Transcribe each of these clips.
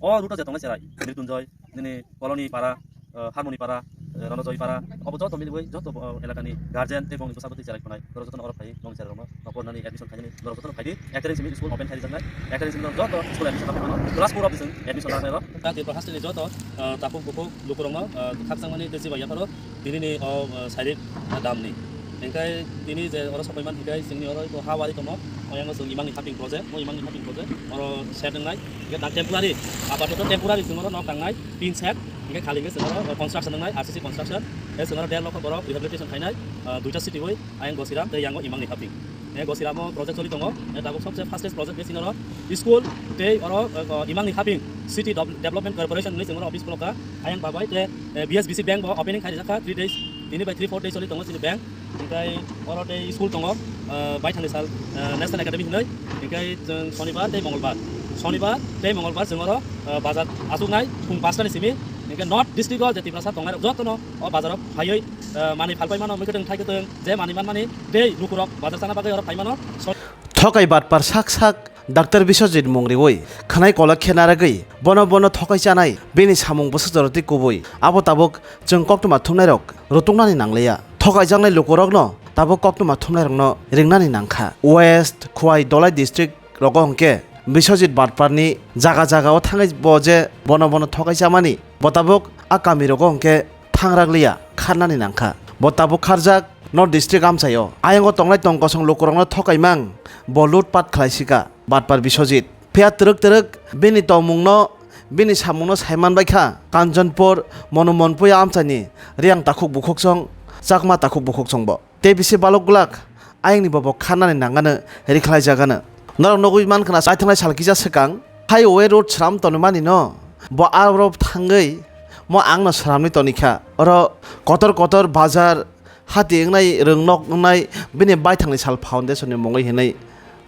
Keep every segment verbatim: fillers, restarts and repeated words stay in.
O route o je tongnai cherai, Mrityunjoy, nini Colony para, eh, Harmony para, eh, Ronojoy para, obo joto miliwi joto, eh, elakani guardian tei bongni bwskango tei cherai tongnai. Borok jotono oro phai bongni cherai rokno pornani admission khainani norok jotono phaidi. Ek tarik simi school open khai rijaknai. Ek tarik simi joto school admission lapai mano. Class four o bising admission lapai rok. Ta Tripura hasteni joto, eh, takhuk bukhuk lukurokno, eh, khakchangmani tei chibai yapharo tinini o, eh, sairik, eh, damni. Hingkai tini je oro sokoi man hingkai chwngni oro ha wari tongo. Oyango chwng imangni haping project, o imangni haping project oro set wngnai. Hingke da temporary, apatot temporary chwng oro nok tangnai, tin set, hingke khali hingke chwng oro construction wngnai, R C C construction. Hingke chwng oro der lokho borok rehabilitation khainai, ah, duita city oi, ayang Gosiram tei yango imangni haping. Hingke Gosiramo project choli tongo, hingke tabuk sobse fastest project hingke chini oro school tei oro, ah, imangni haping city dev-, development corporation hwnwi chwng oro office khulokha, ayang babai tei, eh, B S B C bank bo opening khai rijak kha, three days, tini bai three four days choli tongo chini bank. Hingkai oro tei school tongo, ah, baithangni sal, ah, National Academy hinwi. Hingkai chwng Sonibar tei Mongolbar, Sonibar tei Mongolbar chwng oro, ah, bazar achuknai phung pasta ni simi. Hingke North District o je Tiprasa tongnai rok jotono o bazar o phaiwi, ah, manwi phalpai mano, mwkhwtwng thaikwtwng je manwi manmani tei lukurok bazar chana bagwi oro phai mano. Thokai batpar sak sak Doctor Biswajit mung riwi khwnai kolok khe naragwi bono bono thokai chanai bini samung bwswk jora twi kubui. Abo tabuk chwng koktwma thumnairok rutuknani nangliya. Thokaijaknai lukurokno tabuk koktwma thumnairokno ringnani nangkha. West Khowai Dholai district rogo hwnkhe Biswajit batparni jaga jagao thangwi bo je bono bono thokai chamani bo tabuk a kamirogo hwnkhe thangrakliya kharnani nangkha. Bo tabuk kharjak North District amchaio. Ayango tongnai tong kosong lukurokno thokaimang bo lutpat khlaisika batpar Biswajit. Phiya twrwk twrwk bini tongmungno, bini samungno saiman baikha Kanchanpur Monumonpui amchaini riyang takhuk bukhuk chong, chakma takhuk bukhuk chongbo. Tei bisi balok glak ayangni bobo kharnani nangano rikhlaijagano. Norok nugwi mankha na chaithangnai sal kisa swkang highway road sram tonwi manino bo aro thangwi mo angno sramwi tonikha. Oro kotor kotor bazar hati wngnai rwngnok wngnai bini baithangni sal foundation ni mungwi hinwi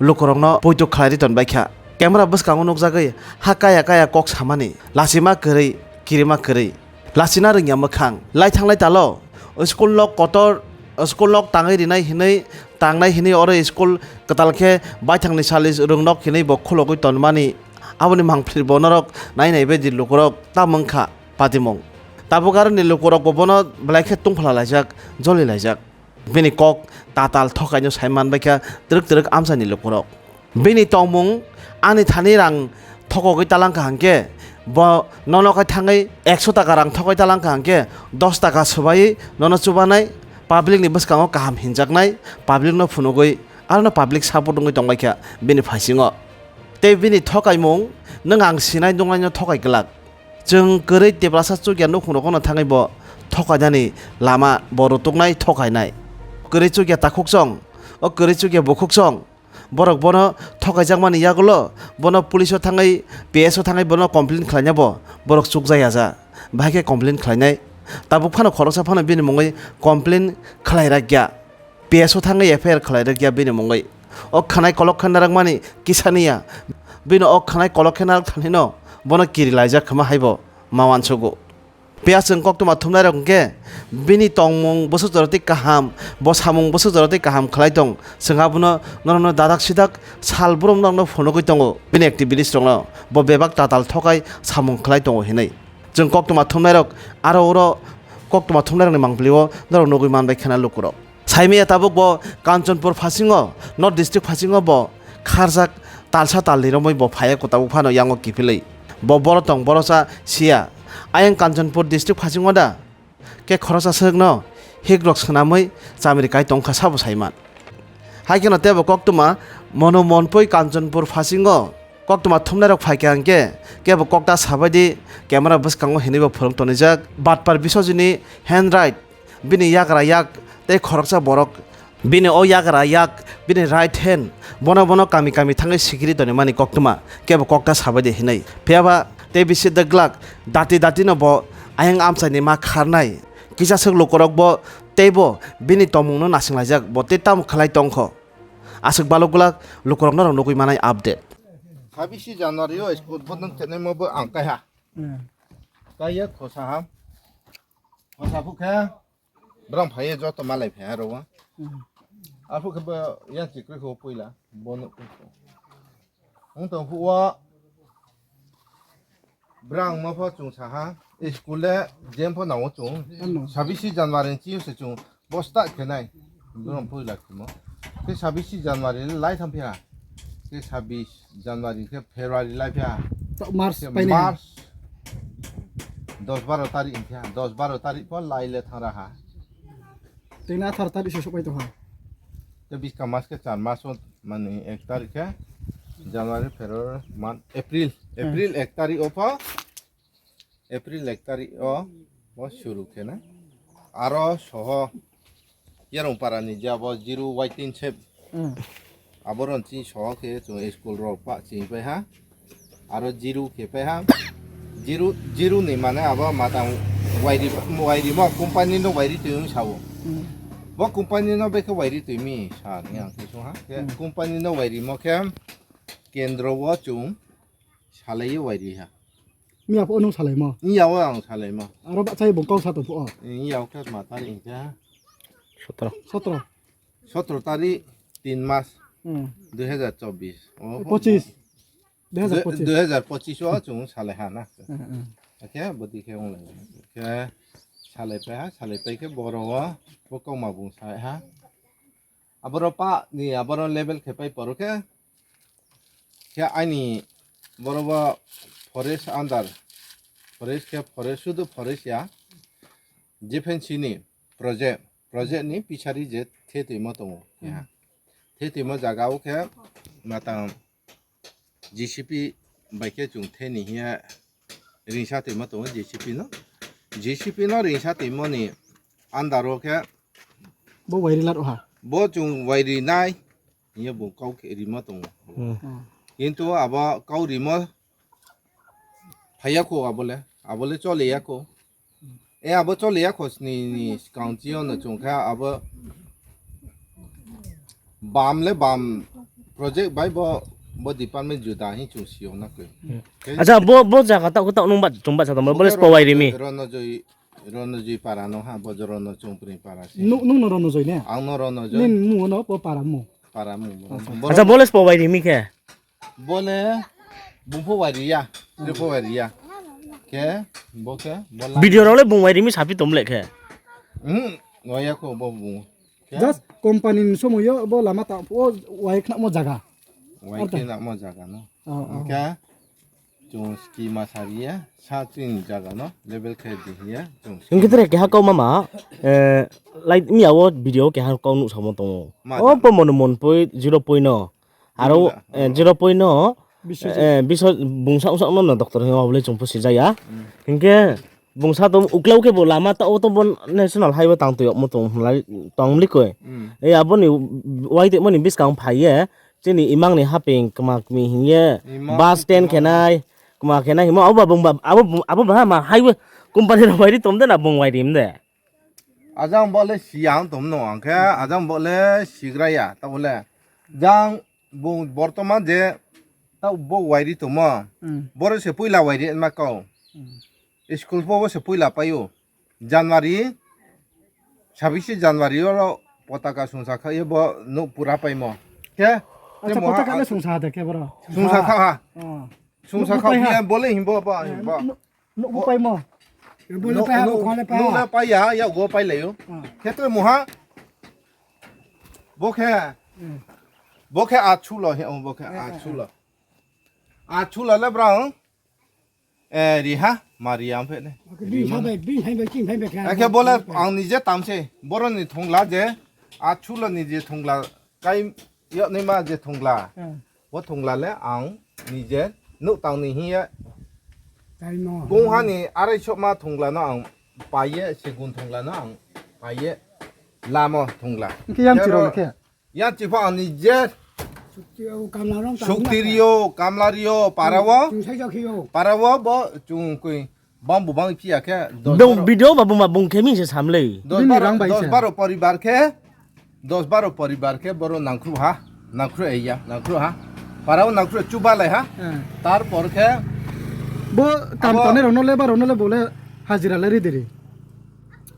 lukurokno poito khlai ri tonbaikha. Camera bwskango nukjagwi ha kaya kaya kok samani lachima kwrwi kirima kwrwi. Lachina rwngya mwkhang. Lai thanglai talo, school nok kotor, school nok tangwi rinai hinwi, tangnai hinwi oro school kwtal khe baithangni sal rwngnok hinwi bo khulogwi tonmani. Aboni mangpili bo norok nai nai bai di lukurok ta mwngkha patimung. Tabuk aroni lukurok bo bono belai khe tungphla laijak, joli laijak. Bini kok tatal thokaino sai manbaikha twrwk twrwk amchaini lukurok. Bini tongmung ani thani rang thokogwi talangkha hwnkhe bo nono khai thangwi ekso taka rang thokgwi talangkha hwnkhe dos taka swbaiwi nono chubanai, public ni bwskango kaham hinjaknai, public no phunugwi arono public support wngwi tongbaikha bini phaisingo. Tei bini thokaimung nwng ang sinai nuknaino thokai glak. Chwng kwrwi Tiprasa chukya nukhung rokno thangwi bo thokainani lama bo rutuknai thokainai. Kwrwi chukya takhuk chong, o kwrwi chukya bukhuk chong. Borok bono thokaijakmani yagulo bono police o thangwi P S o thangwi bono complain khlaina bo borok chukjaya ja. Bahai khe complain khlainai. Tabuk phano khoroksa phano bini mungwi complain khlai rakya. P S o thangwi F I R khlai rwkya bini mungwi. O khwnai kolok khe narwkmani kisaniya. Bini o khwnai kolok khe narwk thanino bono kiri laijak khama haibo ma uansugo. Phiya chwng koktwma thumnairok hwnkhe bini tongmung bwswk jora tei kaham, bo samung bwswk jora tei kaham khlai tong. Chwng abono norokno dadak sidak sal brum norokno phunugwi tongo. Bini activist rokno bo bebak tatal thokai samung khlai tongo hinwi. Chwng koktwma thumnairok aro oro koktwma thumnairokni mangpili o norok nugwi manbai khana lukurok. Saimaya tabuk bo Kanchanpur phasingo, North District phasingo bo kharjak talsa talni romwi bo phaiya ko tabuk phano yango kiphilwi. Bo boro tong borosa siya. Ayang Kanchanpur District phasingo da khe khoroksa swkno hikrok swnamwi chamri kai tongkha sabo saiman. Hai kheno tebo koktwma Mono Monpui Kanchanpur phasingo koktwma thumnairok phaikha hwnkhe kebo kokta sabaidi camera bwskango hinwi bo phwrwng tonijak. Batpar Biswajini handwrite bini yagra yak tei khoroksa borok bini o yagra yak bini right hand bono bono kami kami thangwi sikiri tonimani koktwma kebo kokta sabaidi hinwi. Phiyaba tei bisi dwglak dati dati no bo ayang amchaini ma kharnai. Kisa swk lukurok bo teibo bini tongmungno nasinglajak bo tei tamo khlai tongkho. Aswk balok gwlak lukurokno rok nugwi manai update. Sabisi January o school bodon tenai mo bo ang kaiha. Hmm. Kaiya khosa ha. Khosa phu khe brang phaiya joto malai phaiya ro wa. Hmm. Aphu khe bo yang chikri kho puila bono. Ang tong phu wa. Brang mo pho chwng saha, school le jem pho nango chwng. Ano. Sabisi January ni chiyung se chwng bosta khenai. Brum phuila khimo. Ke sabisi January le lai tham phiya. Ke sabis January ke February lai phiya. To March Ke painai. March dos baro tarik phiya. Dos baro tarik pho lai le thang raha. Tei na atharo tarik se sopai tongha. Te biska mas ke char mas o mani ek tarik ke January, February, March, April. Hmm. April ek tarik o pho, April ek tarik o bo suru khe na. Aro soho Yarung para ni jabo Jiru Waiting Sep. Hmm. Aboron chini soho khe chwng school rok pa chini pai ha. Aro Jiru khe pai ha. Jiru, Jiru ni mane abo matang wairi, wairi mo company no wairi twi wng sao. Hmm. Bo company no bekhe wairi twi mi sa ni ang khe song ha. Khe Hmm. company no wairi mo khe kendro o chwng salai wairi ha. Miya pho nwng salaimo? Iya o ang salaimo. Aro bachai bung kau sa tong pho? Iya o khe ma tarik khe Sotro. Sotro. Sotro tarik tin mas Hmm. dui hajar chobbish. O, Pochisho. Dui hajar pochisho. Dui hajar pochisho o chwng salai ha na. Hmm, hmm. Khe bwtwi khe wng lai. Khe salai pai ha, salai pai khe boro o bo kokma bung sai ha. Aboro pa ni aboro level khe pai poro khe. Khe ani boro bo forest under. Forest khe forest sudu forest ya. Defense ni project, project ni pisari je the twi mo tongo. Hmm. Keha. The twi mo jaga o khe matang J C B bai khe chwng theni hiya ringsa twi ma tongo J C B no. J C B no ringsa twi moni under o khe Bo wairi lar oha. Bo chwng wairi nai hiya bo kau khe rima tongo. Hmm. Hmm. Kintu abo kau rimo phaiya kho abole, abole chole ya kho. E abo chole ya khosni ni swkang chio no chwng kha abo bam le bam project bai bo, bo department juda hi chwng sio na koi. Hmm. Acha bo, bo jaga ta ko ta nung ba chwng ba sa tong bo le Bo spowai rimi. Rono joi, rono joi para no ha bo rono chwng pri para si. Nung, nung no rono joi ne? Ang no rono joi. Nin mu no bo para mu. Para mu. Acha. Acha bo le spowai rimi khe. Bole bungpho wairiya, repho wairiya. Khe, bo khe, bo la- Video rok le bung wairimi sapi tom le khe. Hmm, waya ko bo bung. Khe? Just company ni somoyo bo lama ta o wai khna mo jaga. Wai Arta. Khna mo jaga no. Oh, oh. Khe, chung ski ma sariya, sa chini jaga no, level khe dihiya, chung ski Hingke tere keha kau mama, eh, light mi awo video keha kau nuk samo tongo. Ma O jaga. Po mon mon poi zero point no. Aro, Wala. Eh, zero point no, Biswajit. Eh, biso bungsa usa no doctor hino abole chumpo sijaya. Hmm. Hingke bungsa to uklau ke bo lama ta o to bon national highway tang toyok mo tong lai tong likoi. Hmm. Eh, aboni wai te moni biskang phaiye. Chini imang ni haping kma kmi hingye. Imang bus stand kma. Khenai, kma khenai himo abo bung ba, abo bung, abo ba ma highway company rok bai ri tom de na bung bai rim de. Ajang bo le siyang tom no angkhe, ajang bo le sigraya, ta bo le. Jang bung bortoman je ta bo wairi tomo. Hmm. Boro se puila wairi ma kau. Hmm. School bo se puila paio. January, sabisi January oro potaka sungsa kha bo no pura paimo. Ke? Acha, moha potaka le sungsa de ke boro? Sungsa kha ha. Oh. Sungsa kha pai ha. Bole himbo ba, eh, himbo. No, no, no pai mo. Bole pai ha, no, khole pai no ha. Le pai ya, ya go pai le yo. Ah. Ke to moha. Bo khe. Hmm. Bo khe achulo he, bo khe achulo. Achulo le brang. Eh, riha, ma riya amphe ne. Bini sabai, bini sabai, chini sabai kha. Ake bole ang nije tamse, boroni thongla je, a chulo ni je thongla, kai yo ni ma je thongla. Hmm. Bo thongla le ang nije nuk tang ni hiya. Kai mo. Kung hani arai sok ma thongla no ang paye, segun thongla no ang paye, lamo thongla. Ke yang chiro ke? Yang chipha ani je. Sukti o kamla rong tang sukti rio, kamla rio, parawo. Chung sai jok hiyo. Parawo bo chung kui bambu bang phiya khe. Dong video ba buma bung khe min se samlei. Dos bini baro, rang bai dos se. Baro poribar khe, dos baro poribar khe boro nangkhru ha, nangkhru eya, nangkhru ha. Parawo nangkhru chuba lai ha. Eh. Tarpor khe bo kam abo tane rono le ba rono le bole hajira le ri diri.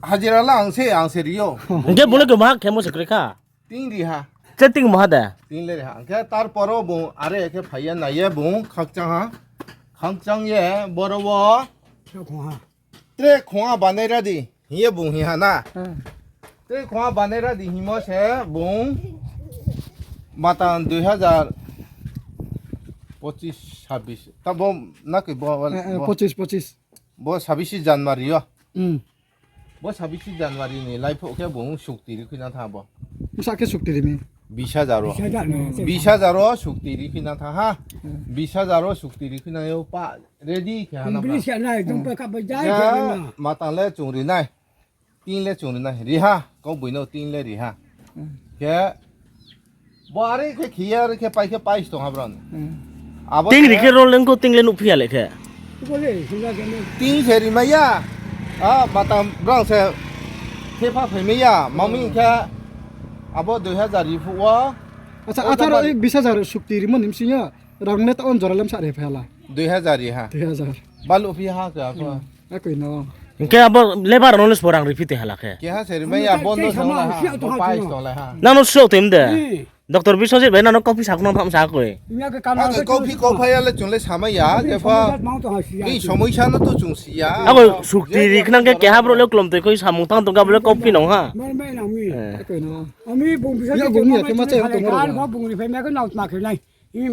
Hajira la ang se, ang se rio. Hingke bole ke ma khe mo se kre kha. Ting ri ha. Che ting moha da? Ting le ha. Hingke tar poro bo are khe phaiya naiye bo khakchang ha. Khangchang ye boro wo. Tre khonga banai radi. Hiye bung hi hana. Hmm. Tre khonga banai radi himo se bung. Matan dui hazar pochis sabis. Ta bo na ki bo, bo. Eh, eh, pochis, pochis. Bo sabisi January yo. Hmm. Bo sabisi January ni laipho khe bo sukti ri khina tha bo. Msa khe sukti ri mi. Bis hajar o. Bis hajar no. Bis hajar o sukti ri khina tha ha. Hmm. Bis hajar o sukti ri khina yo pa ready khe hana. Bis ya na, dum pa ka ba jai khe na. Matang le chung ri nai. Tin le chung ri nai. Ri ha. Kok bui no tin le ri ha. Hmm. Khe Bo ari khe khiya, ari khe pai khe pai stong ha bron. Hmm. Abo ting khe ri khe rol lengko ting le nuk phiya le khe. Bole, sila kene. Ting se ri maya. A, mata bron se khe pha phai maya. Mami khe abo dui hazar ri phu o. Acha, o atharo jabari. Ei bis hajar sukti ri mo nim sinya. Rang ne ta on jora lem sa re phala. Dui hazar ri ha. Dui hazar. Balu phi ha khe apa. Hmm. Akoi no. Hingke abo lebar no les borang ripite hala khe. Keha se rimai ya bondo song la ha, bo pais tong la ha. Nang no sio tem de. Hmm. Doctor Biswajit bai nang no kopi sak nang tham sa koi. Nya ke kana. Ake kopi kophai ya le chung le samai ya, je pha. Ni somoi sa no to chung si ya. Abo sukti ri khnang ke keha bro le klom te koi samung tang tong ka bro le kopi nong ha. Mai mai nang mi. Eh. Akoi no. Ami bung bisa ya bung ya ke ma chai tong ro. Bung ri phai ma ke nau ma ke nai.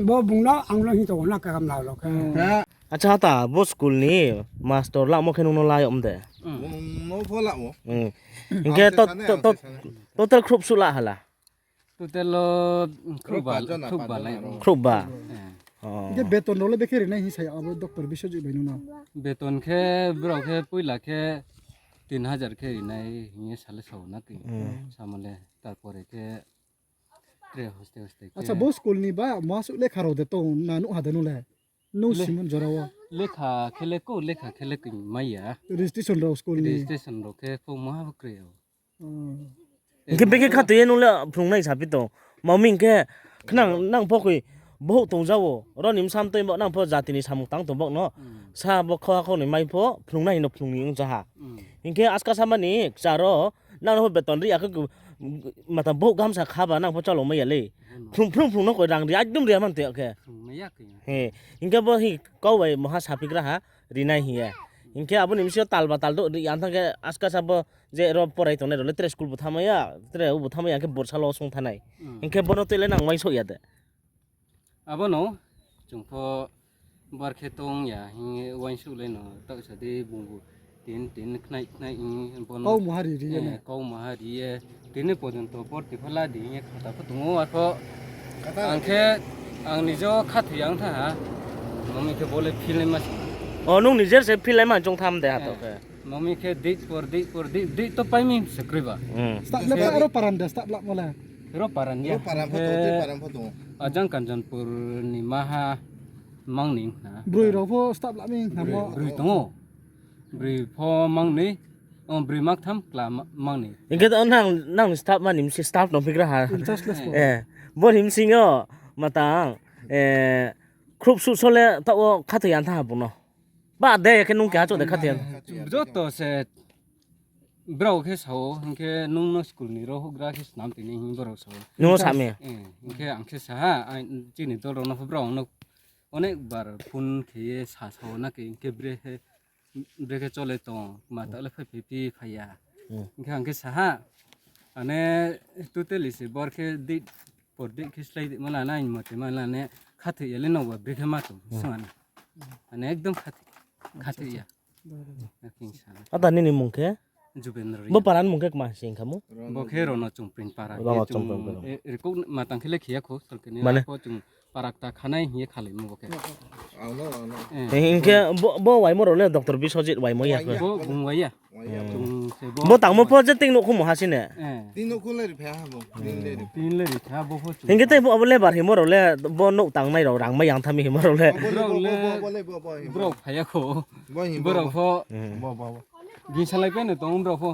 Bo bung no ang no hin to na ka kam nau lo ke. Hmm. Acha ta bo school ni master lamo khe nungno lai om de. Hmm. Nungno pho lamo. Hmm. Hingke to, to, to, total khrup su la hala. Total lo khrup ba, khrup ba lai. Khrup ba. Eh. Oh. Hingke beton rok le bekhe rinai hin sai abo doctor Biswajit bai nungno. Beton khe borok khe puila khe tin hajar khe rinai hinge sale sao na ki. Hmm. Samale tarpore khe tre hoste hoste khe. Acha bo school ni ba masuk lekha rok de to na nuk ha de nung le. Nung le-, simon jora o. Lekha khele ko, lekha khele ko maya. Registration rok school ni. Registration rok khe ko maha bo kre o. Hmm. Hingke beke kha tuye nung le phrung nai sapi to. Mami hingke khnang nang pokoi bohok tong jawo. Ro nim sam tei nang pho jati ni samung tang tong bok no. Hmm. Sa bo kha kho ni mai pho phrung nai no phrung ni wng jaha. Hmm. Hingke aska sama ni charo nang no beton ri akhe mata bohok gamsa kha ba nang pho chalok maya le. Hmm. Phrung phrung phrung no koi rang ri ekdom ri man te khe. Phrung nai ya khe. He. Hingke bo hi kau bai moha sapigra ha rinai hiya. Hinkhe aboni bisingo tal ba tal do ri ang thangkhe aska sabo je ro porai tongnai role tere school bo thamaya, tere ubo thamaya hinkhe borsa lo song thanai. Hmm. Hinkhe bono tele nang uansuk ya de. Abono chwngpho bar khe tong ya, hinkhe uansuk le no tak sa de bung bo. Tin, tin, khnai, khnai, ing, bono, kau maha ri ri, eh, ne? Kau maha ri ye. Tini porjonto por tiphala di ye khata pho tongo, arpho ang khe ang nijo khathoi ang tha ha. Mami khe bole phil ma sima. O, nung nijer se phil ma chong tham de ha to khe. Eh, mami khe dik por dik por dik dik to pai mi se kroi ba. Hmm. Stap le aro paran de, stap lak mole. Ro paran ya. Ro paran pho tongo, tei paran pho tongo. Ajang Kanchanpur ni maha mangni na. Broi rok pho stap lak mi na mo. Broi tongo. Broi pho mangni, oh, broi mak tham kla ma-, mangni. Hingke to nang, nang staff mani misi staff no pigra ha. In charge less. Eh, bo him singo matang, eh, khrup su sole ta o khathoi antha ha bono. Ba de ke nung ke ha cho de khathoi. Joto se brao khe sao, hingke nung no school ni ro hugra khe snam tini hing borok sao. Nung sami. Eh, hingke ang khe saha, ai, chini dol rok no brao no onek bar phone khe ye sa sao na ke, hingke bre he Brekhe chole tong, ma tole phai phi phi phaiya. Hmm. Hingkhe ang khe saha, ane totally se bor khe di por di khe slai di mala na in mote mala ne khathoi yale nokbar brekhe ma tong, hmm, songani. Ane ekdom khathoi, khathoi ya. Acha, acha. Naking sana. Ada nini mung khe? Jubendra Bo Reang. Paran mung khe kma sing khamu? Bo khe Rono Chungpring para. Rono khe chung Chungpring para. E, rikuk matang khe le khiya kho, salkini Mane? Ako chung Parakta khanai hiye khali mo bo khe. Ang no, ang no. Eh. Hingke bo, bo waimo role Doctor Biswajit waimo ya. Bo bung waiya. Hmm. Chung se bo. Bo tangmo po je ting nukhumu hasine. Eh. Tin nukhu le ripha ha bo. Tin le ripha. Tin le ripha bo pho chung. Hingke tei bo abo lebar himo role bo nuk tangnai rok rang mai yang thami himo role. Bo le, bo, bo, bo le, bo, bo, bo. Bro phaya kho. Bo him, bo, bo. Bro pho. Hmm. Bo, bo, bo. Gin salai pe no tong bro pho.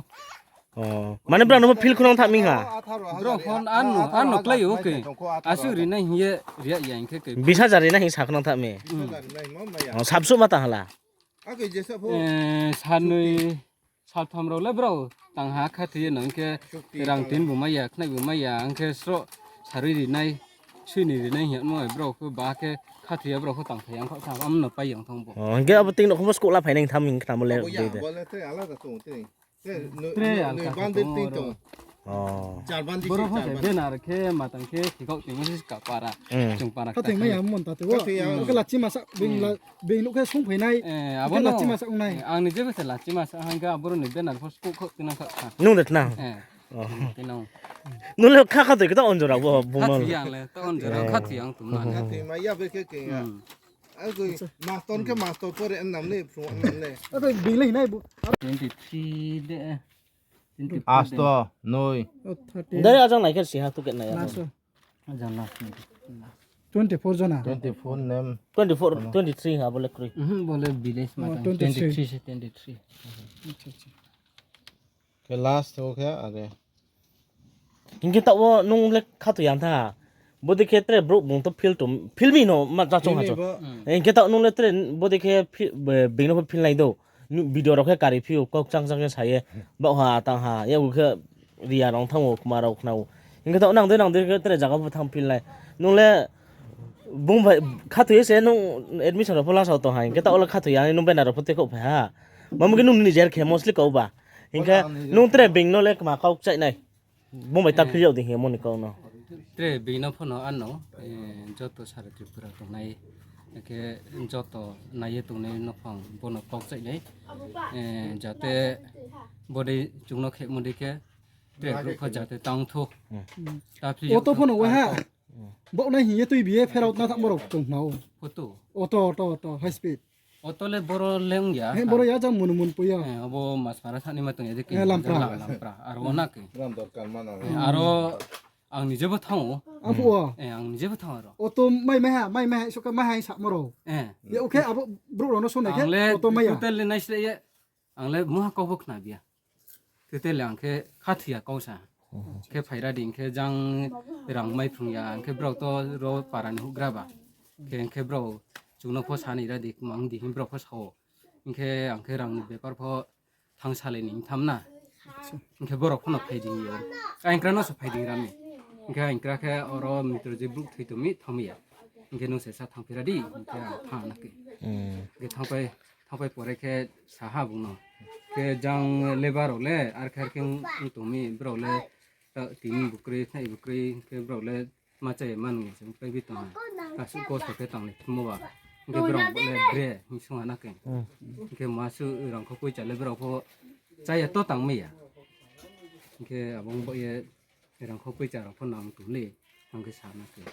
Oh, mane bwrang no phil khunang thak ming ha. Bro phone ano, ano klai o ke. Asuk ri nai hiye ria ya hingke ke. Bis hajar ri nai hing sa khunang thak mi. Hmm. Oh, sabsu ma ta hala. Eh, sanwi, saltham rok le bro tang ha kha thwi no hingke rang tin bo maya, khnai bo maya, hingke sro sarwi ri nai, swini ri nai hiya mo bro ko ba ke khathuya borok kho tang thai ang kha, ang no pai yang thong bo. Oh, hingke abo ting nokhumbo school a phainai tham hing khnamo le Abo ya, de de. Abo le tei alada tongo tei. Tei no, Tre no, alka no kha bande tongo ting oro. Tongo. Oh. Char bande Borok si, kho char se bande. Benar khe matang khe sikok tengma si ka para. Hmm. Chwng para Kha kha tengma khe. Ya mon ta teo. Kha tengma ya. Oke lachi masa bing la bing nuk khe sung phainai. Eh, Oke abo no. Lachi masa ungnai. Eh, ang ni jebe se lachi masa hangke aboro ni benar pho school kho tinang kha. Nung de tnang. Eh. Oh. Tinang. Nung le kha kha to kito onjora bo bumang. Kha tiyang le to onjora kha tiyang tumna. Kha tengma ya be khe khe ya. Hmm. Agoi mastor ke mastor pore annam ne, pro annam ne. Ado bilai nai bu. Twenty three de. Twenty four de. Asto, noi. Oh, thirty. Dari ajang naikhe siha tu ket nai. Laso. Ajang last ni. Twenty four jona. Twenty four nem. Twenty four, twenty three ha bole kroi. Mhm, bole village Oh, ma twenty three. Twenty three se twenty three. Acha, acha. Ke last ho khe age. Hinkhe ta o nung le kha tu yang tha. Bodi khe tre bro bung to feel to, feel mi no ma cha chong ha Feel mi chong. Bo. Hmm. Hinkhe ta o nung le tre bodi khe feel, be-, beng no feel nai do. Nu video rok khe kari phio kok chang chang khe saye. Bak ha tang ha. Ya u khe ria rong thango kuma rok khnao. Hinkhe ta o nang de nang de khe tre jaga bo thang feel nai. Nung le bung bai kha tu ye se nung admission rok pho last o to ha. Hinkhe ta o le kha tu ya nung banner rok pho te kok phai ha. Mamu khe nung nijer khe mostly kok ba. Hinkhe nung tre beng no le kma kok chai nai. Bung bai ta phiyok di hiya moni kok no. Tre bini no phano ano, eh, joto sara Tripura tongnai, ke joto naiye tongnai nokhong bono kok chai nai. Eh, jate bodi chungno khe modi khe tre group pha jate tang thu. Hmm. Ta phiyok Oto phano wai ha. Bo nai hiye tui biye pherao na thang borok tong nao. Photo. Oto, oto, oto, high speed. Oto le boro le wng ya. He boro ya jang mun mun puya. Eh, obo mas para thani ma tong ya de ke. Eh, Lampra. Lam-, Lampra. Aro na ke. Ram dorkar mana. Eh, aro ang nije bo thango. Apo o. Eh, ang nije bo thango aro. Oto mai mai ha, mai mai ha, suka mai ha sa moro. Eh. Ya, okay, abo bro no so na ke. Ang le oto mai ya. Total le nai sile ye. Ang le muha kok bo khna biya. Tete le ang khe kha thuya kok sa. Khe phaira di, hingkhe jang rang mai phung ya, hingkhe borok to ro para ni hugra ba. Khe hingkhe borok chwngno pho sani ra di, mang di hin borok pho sao. Hingkhe ang khe rang ni bepar pho thang salai ni tham na. Hingkhe borok pho no phai di yo. Ang kra no so phai di rami. Hingkhe ang kra khe oro mitro je buk thwi to mi thom ya. Hingkhe nung se sa thang phira di, hingkhe ang thang na khe. Hmm. Hingkhe thang pai Thangpai pore khe saha bungno. Khe jang lebar rok le ar khe ar khe wng tongmi borok le ta tini bukrwi khnai bukrwi khe borok le ma chai man ngi se wng tongwi tongo. Kasu kosto khe tong le thimo ba. Hingkhe borok le bre hing sung ha na khe. Hmm. Hingkhe masu rang kho pui cha le borok pho chaya to tang maya. Hingkhe abo wng bo ye rang kho pui cha rok pho nang tong le hingkhe sa na khe.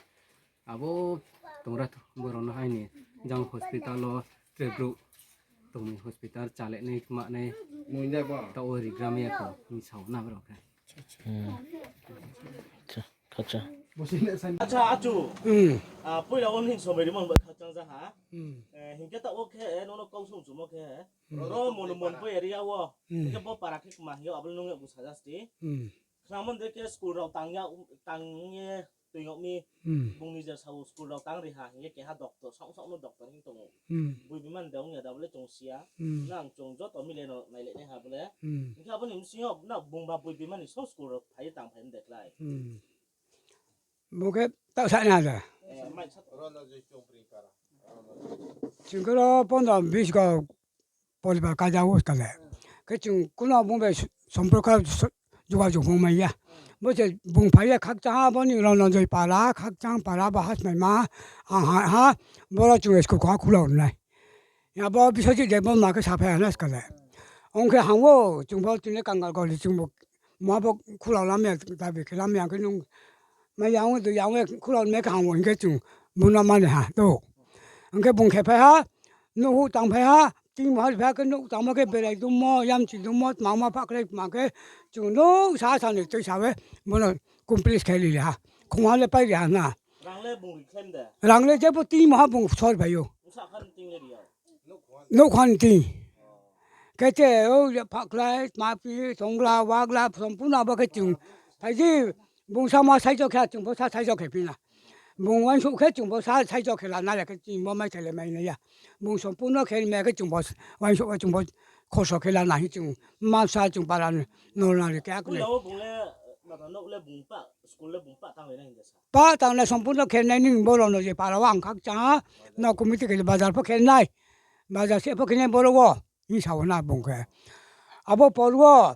Abo tongra borokno haini jang hospital o tre bru tongni hospital chalenai manai Muinai bo. Ta o rigram ya ko ni sao na borok khe. Hmm. Acha, kacha. Acha, achu. Hmm. Ah, puila on hin somai rimon ba khachang ja ha. Hmm. Eh, hingke ta o khe, eh, nono kau sum sumo khe. Hmm. Ro mon mon po area o. Hmm. Hingke bo para khe ma hiyo abul nunge bu sajasti. Hmm. Khna mon de khe school rok tang ya, tang ye Twi yokni Hmm. bungni je sao school rok tang ri ha, hingke keha doctor, sok sok no doctor hin tongo. Hmm. Bui bimani de wngya da bole chwng sia. Hmm. Nang chwng joto mile no nailai nai ha bole. Hmm. Hingke aboni bisingo na bungba bui bimani sok school rok phai tang phai de klai. Hmm. Bo khe ta sa na da. Eh, mai sa Chwng khe ro pondro bis go poribar kaijak o kale. Khe chwng kuno bung bai somporko jogajog wng manya. Bo se bung phaiya khakchang ha boni Rananjoi para, khakchang para bo hasmai ma, ang ha, ha, boro chwng school kha khula rwnai. Ya bo Biswajit de bo ma khe saphai hana skale. Ong khe hango chwng bo tini kangal goli chwng bo ma bo khula lamya dabi khe lamya khe nung ma yang do yang khula me kha hango hingke chwng buna mani ha to. Hingke bung khe phai ha, Nuhu tang phai ha, ting mohor phai ha, ke nuk tangma ke berai dummo, yam chi dummo, tma ma pakre ma ke, chung nuk sa sa ni twi sawe, bono complete khai li ha. Khong ha le pai ri ha na. Rang le bung ri khlem de. Rang le jebo ting moha bung sor bai yo. Usa khan ting le ri ya. Nuk khan ting. Kete o ya pakla, tma pi, tongla, wagla, sompuna ba ke chung. Phai ji, bung sa ma sai jo khe, chung bo sa sai jo khe pina. Bung wansuk khe chwngbo sa saichok khe lana le khe chwngbo mai thele mai naiya. Bung sompurno khe maya khe chwngbo wansuk khe chwngbo khoso khe lana hi chwng masa chwng para nornani khe akuni. Puila o bung le mata nok le bung pa School le bung pa tang le nai hinda sa. Pa tang le sompurno khe nai ning boro no je para o ang khak cha. No committee khe bazar pho khe nai. Bazar se pho khe nai boro o. Ni sa o na bung khe. Abo por o.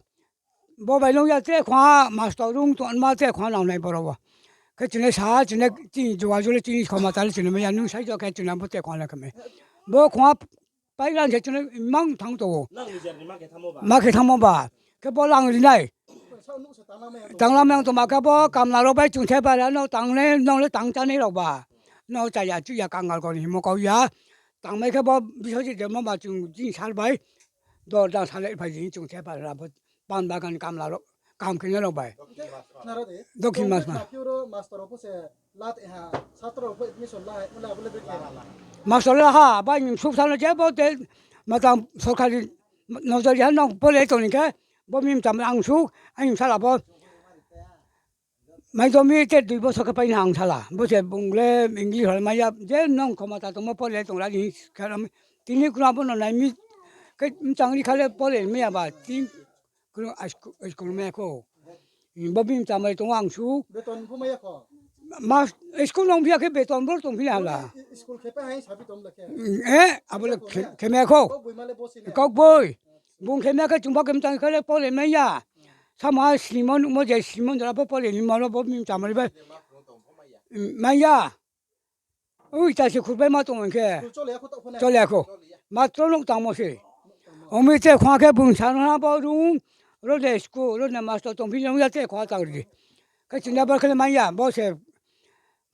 Bo bai nung ya te khwa master rung to ma te khwa nang nai boro o. Khe chine sa chine chini joga jole chini khoma tal chine me ya nung sai jo khe chine bo te khwa le khe me. Bo khwa Pailan se chwng mang thang to. Nang ni jar ni ma khe thamo ba? Ma khe thamo ba. Khe bo lang rinai. Tangla meng to ma khe bo kamla rok bai chwng the ba no tang ne nong le tang cha ne rok ba. No cha ya chu ya kangal ko ni mo ko ya. Tang mai khe bo biso ji de ma ba chwng jing sar bai. Dor dang sa le phai jing chwng the ba ra bo. Pan bagan kamla rok, kam khe norok bai. Naro de. Dokhin mas ma. Khna phiyoro master rok se lat ha, satro rok admission la, ula bole de. Master la ha, bai nim suk sano je bo te, matang sorkari nojori ha nong pole to ni khe, bo mim tam ang suk, ang sala bo. Mai to mi te dui bosor khe pai na ang sala, bo se bung le English hol maya, je nong khoma ta tongma pole tong la ni kharam, tini kuna bo no nai mi, khe changri khale pole mi aba, tin Kunu ice cream maya kho. Bo bini chamai tongo ang su. Beton pho maya kho. Mas school nong phiya khe beton bor tong phiya hala. School khe pa hai sabi tom le khe. Eh, abole khe maya kho. Kok boi male bosi ne. Kok boi. Bung khe maya khe chumba khe mtang khe pole maya. Sama simon mo je simon dara pho pole ni mano bo bini chamai ba. Maya. Ui, ta se khurbai ma tong khe. School chole ya kho to phone. Chole ya kho. Chole ya. Matro nuk tamo se. Tamo. Omi te khwa khe bung sa na bo rung. Ro de school, ro de master tong phi ya te khwa ta ri. Ka chinda bar khle ma ya, bo se.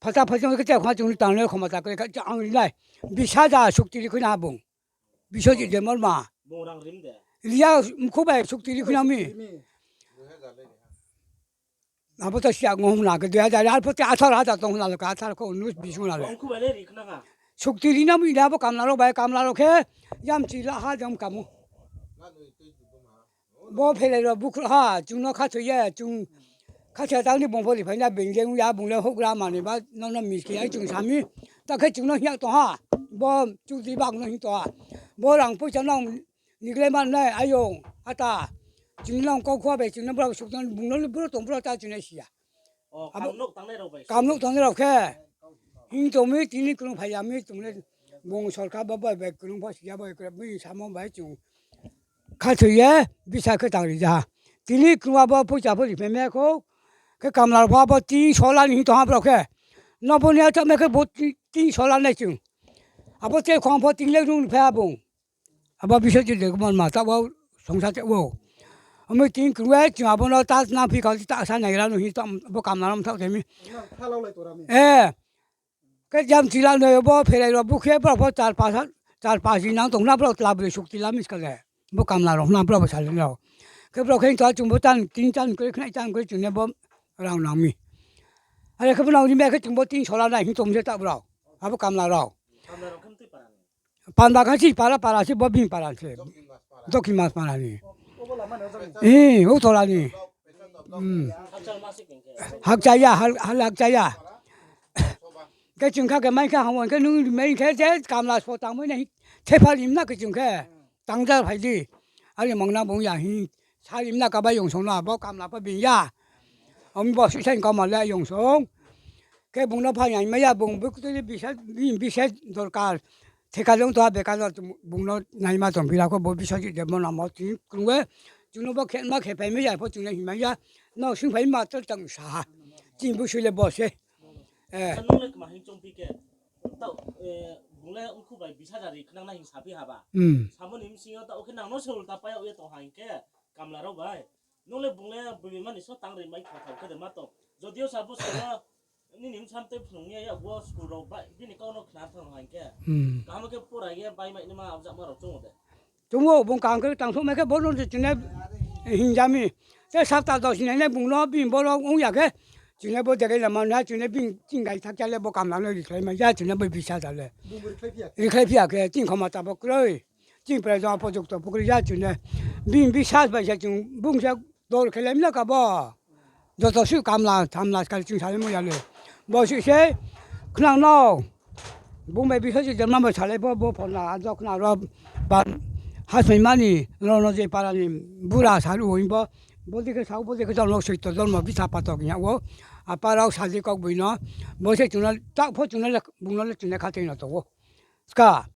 Phata phata ke te khwa chung tang le khoma ta ke ka ang ri nai. Bisa da sukti ri khuna bung. Biswajit Debbarma. Bung rang rim de. Liya mukhu bai sukti ri khuna mi. Abo ta siya ngom na ke dui hajar ar poti atharo hajar tong na ka atharo ko unnish bish na le. Bung khu bai le ri khna ka. Sukti ri na mi da bo kamla rok bai kamla rok khe yam chi la ha jam kamu. Bo phelai rok bukhro ha chung no kha thoi ya chung kha thoi tang ni bung pho ri phai na beng jeng ya bung le hok ra mani ba no no mis ke ya chung sami ta khe chung no hiya to ha bo chukti bak no hi to ha bo rang poisa no Niglai man nai ayong ata. Chini long kok khwa bai chini bro suk tong bung no bro tong bro ta chini sia. O, abo kam nok tangnai rok bai. Kam nok tangnai rok khe. Hing tong mi tini krung phai ya mi tong le bung sorkar ba bai bai krung pha sia bai krung mi samo bai chung. Kha thoi ye bisa khe tang ri ja. Tini krung abo poisa pho ri phe me kho. Khe kamla rok pha bo tin sola ni hing tong ha bro khe. No bo ni ta me khe bo tin sola nai chung. Abo te khong pho tin le rung phe abung. Abo biswajit de mon ma ta bo songsa te bo. Omo tin krung ai chung abo no ta na phi ka ta sa nai ra no hi ta bo kam na ram thak te mi. Kha lau lai to ra mi. Eh. Ke jam chila no bo phelai ro bu khe bro pho char pas char pas din nang tong na bro tla bri suk chila mis ka le. Bo kam na ro na bro bo sa le no. Ke bro khe ta chung bo tan tin tan kre khna tan kre chung ne bo rang nang mi. Are khe bo nang ri me khe chung bo tin sola na hi tom je ta bro. Abo kam na ro. Kam na ro khe twi para ni. Panda kha si para para si bo bini para se. Dokhin mas para ni. Eh, o tola ni. Hmm. Hak chaya, hal hak chaya. Ke chungkha ke mai kha hawon ke nung mai khe je kamla so tang mai nai. Thepa lim na ke chungkhe. Tang ja phai di. Ari mangna bung ya hi. Salim na kaba yong song na bo kamla pa bin ya. Om bo si sen kama la yong song. Ke bung no phai ai maya bung buk tu bisa bisa dorkar. Theka jong to bekar bung no nai ma tong bila ko bo bisa ji de mo na mo ti krung we. Chung no bo khe ma khe phai maya pho chung na hi maya. No sing phai ma to tang sa. Ti bu sui le bo se. Eh. Nung le kma hin chong pi ke. Tao, eh, bung le ungkhu bai bis hajar ri khnang na hin sa phi haba. Hmm. Samo ni msing yo tao khe nang no se ulta pa ya uya tong ha hin ke. Kamla rok bai. Nung le bung le bwrwi mani so tang ri mai kha thang khe de ma tong. Jodio sa bo soro nini msam tei phunung ya ya bo school rok bai bini kau no khna thang hai khe. Hmm. Kaham khe pura ye bai mai ni ma abjak ma rok chungo de. Chungo bung kaham khe tang thok mai khe bo no chine hinjami. Te sapta dos ni ne bung no bini borok wng ya khe chine bo degai lama na chine bini ching gai thak chale bo kamla no rikhlai mai ya chine bo bisa dale. Bung rikhlai phiya. Rikhlai phiya khe ching khoma ta bo kroi. Chini prai joma pojok to pukri ya chune. Bini bisas bai se chung bung se dol khelai mla ka bo. Joto su kamla thamla kali chung sale mo yale. Bo su se khnang no. Bung bai bisas je jama bai sale bo bo phona ajo khna ro ba hasmai mani no no je parani bura saru hoi bo. Bo dikhe sao bo dikhe jolmo soi to jolmo bisa patok ya wo. Apa rok saji kok buino, bo se chwngno tak pho chwngno le, bungno le chwngno kha twi no tongo. Ska,